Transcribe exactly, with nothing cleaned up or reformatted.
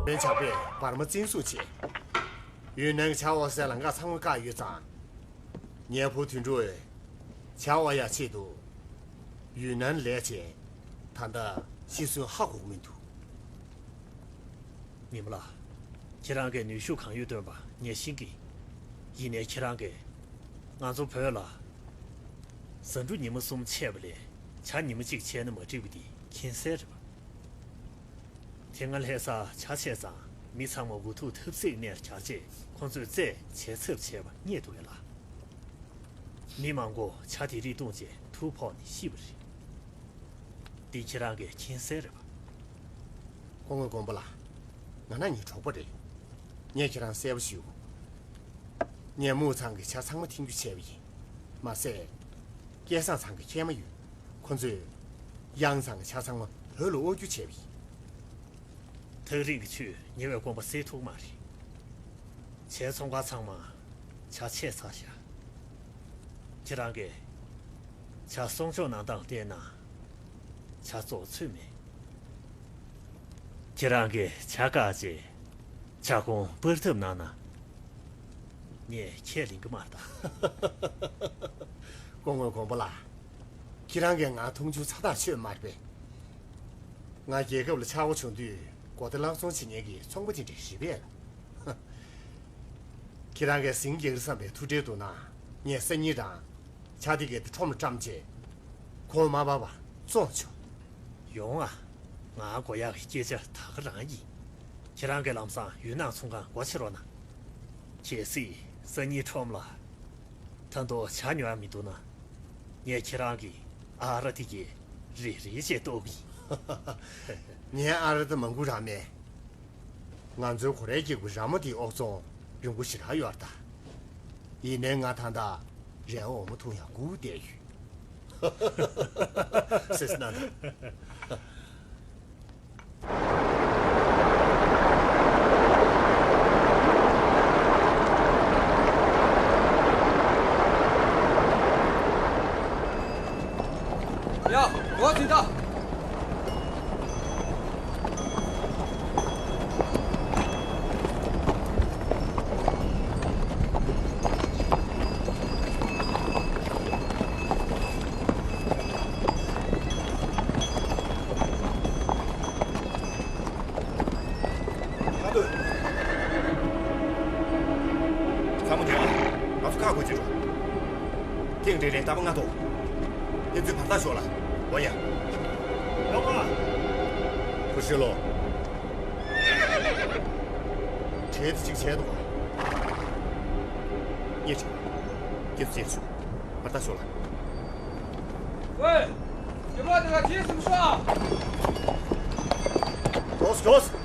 བན་ཇག་པས་འབར་མ་བཙན་བཟུང་བྱས། ཡུན་ནན་གྱི་ཇ་དབོར་སའི་ལམ་ཁ་ཚང་མ་བཀག་ཡོད་ཙང་། ངའི་བུ་དོན་གྲུབ་ཇ་དབོར་ཡག་ཆེད་དུ་ཡུན་ནན་ལས་བྱས། ད་ལྟ་ཤི་གསོན་ཧ་གོ་གི་མི་འདུག་ཉི་མ་ལགས། ཁྱེད་རང་གིས་ནུས་ཤུགས་གང་ཡོད་བཏོན་པ་ངས་ཤེས་ཀྱི། ཡིན་ནའི་ཁྱེད་རང་གིས་ང་ཚོ་བོད་ལ་ཟ་འབྲུ་ཉི་མ་གསུམ་ཆད་པ་ལས་ཇ་ཉི་མ་གཅིག་ཆད་ན་མ་འགྲིག་པ་འདི་མཁྱེན་གསལ་རེད་པ། དེ་སྔ་ལྷ་སར་ཇ་ཆད་ཙང་མི་ཚང་མ་འུ་ཐུག་ཐབས་ཟད་ནས་གྱར་རྗེས་ཁོ་ཚོས་རྩད་བྱེད་ཚབ་བྱས་པ་རྙེད་འདུག་གས་ལགས། མི་མང་པོ་ཇ་དེ་རིགས་བཏུངས་རྗེས་དུག་ཕོག་ནས་ཤི་བ་རེད། འདི་ཁྱེད་རང་གིས་མཁྱེན་གསལ་རེད་པ། སྐུ་ངོ་མགོན་པོ་ལགས། ང་ན་ནིང་གྲོགས་པོ་རེད། ངས་ཁྱེད་རང་གསལ་པོ་ཞུ། ངས་མུའུ་ཚང་གི་ཇ་ཚང་མ་འཐེན་རྒྱུ་བྱས་པ་ཡིན། མ་ཟད། སྐལ་བཟང་ཚང་གི་མཁལ་མ་ཡོད། ཁོ་ཚོས་དབྱང་ཚང་གི་ཇ་ཚང་མ་བོད་ལ་དབོར་རྒྱུ་བྱས་པ་ཡིན། ཐག་རིང་གི་ཆུས་ཉེ་བའི་དགོན་པ་སེལ་ཐུབ་མ་རེད། ཇའི་ཚོང་ཁང་ཚང་མ་ཇ་ཆད་ཚར་ཤག་ཁྱེད་རང་གིས་ཇ་སྲུང་སྐྱོབ་གནང་སྟངས་བལྟས་ན་ཇ་བཙོག་ཚོད་མེད། ཁྱེད་རང་གིས་ཇ་བཀག་རྗེས་ཇ་གུང་སྤར་ཐབས་གནང་ན་ངས་ཁས་ལེན་གྱི་མ་རེད་ད། སྐུ་ངོ་མགོན་པོ་ལགས། ཁྱེད་རང་གིས་ང་མཐོང་ཆུང་ཚ་ཐག་ཆོད་མ་རེད་པས། ང་རྒྱལ་ཁབ་ལ་ཆག་སྒོ་བྱུང་དུས་གོ་བརྡ་བརླག་ཚོང་བྱེད་མཁན་གྱི་ཚོང་པ་དེ་འདྲ་རེད་པས། ཁྱེད་རང་གིས་ཟིང་རྒྱག་གི་བསམ་པའི་ཐུགས་ཁྲལ་འདུག་ན་ངས་སང་ཉིན་རང་ཇ་དེ་གའི་ཁྲོམ་ལ་བཀྲམ་བྱས། གོང་མ་བབ་པ་བཙོང་ཆོག་ཡོང་ཨ། ང་དགོས་ཡག་གི་སྐད་ཆ་ད་ག་རང་ཡིན། ཁྱེད་རང་གིས་ལམ་སང་ཡུལ་ནང་ཚོང་ཁང་སྒོ་ཕྱེ་རོགས་གནང་། གལ་སྲིད་སང་ཉིན་ཁྲོམ་ལ་ད་དུང་ཇ་ཉོ་ཡ་མི་འདུག་ན། ངས་ཁྱེད་རང་གི་ཨ་ར་དེ་གའི་རེ་རེ་བྱས་གཏོར་གི་ཡིན། ངའི་ཨ་ར་དེ་མང་པོ་རག་མེད། ང་ཚོའི་གོ་རེ་སྐྱེ་དགུ་ར་མོ་དེའི་ཨོག་ཚོང་རིང་པོ་ཞེ་དྲག་ཡོད་རེད་ད། ཡིན་ནའི་ང་ད་ལྟ་རས་འོ་མ་འཐུང་ཡག་སྒུག་བསྡད་ཡོད། སེམས་ན་ད། ཡ། འགོ་ཚུགས་ད། ཚང་མ་ཉོན་ཨ། ང་ཚོ་ཁག་དགོས་ཀྱི་རེད། ཐེངས་འདྲའི་ལས་རྟག་པ་ལྔ་ཐོག་ཕན་ཚུན་བར་ཐག་ཤོག་ལ། འོ་ཡ། ཡོང་ཨ། ཁུ་ཧྲི་ལོ། གྲལ་དེ་གཅིག་བྱས་འདུག་ག་ངས་བྱས། སྐྱེ་སུ་སྐྱེ་སུ། བར་ཐག་ཤོག་ལ། ཝེ། རྒྱབ་ལོགས་དེ་ག་གྲལ་གསུམ་ཤོག་ཨ། འགྲོ་སོང་། འགྲོ་སོང་།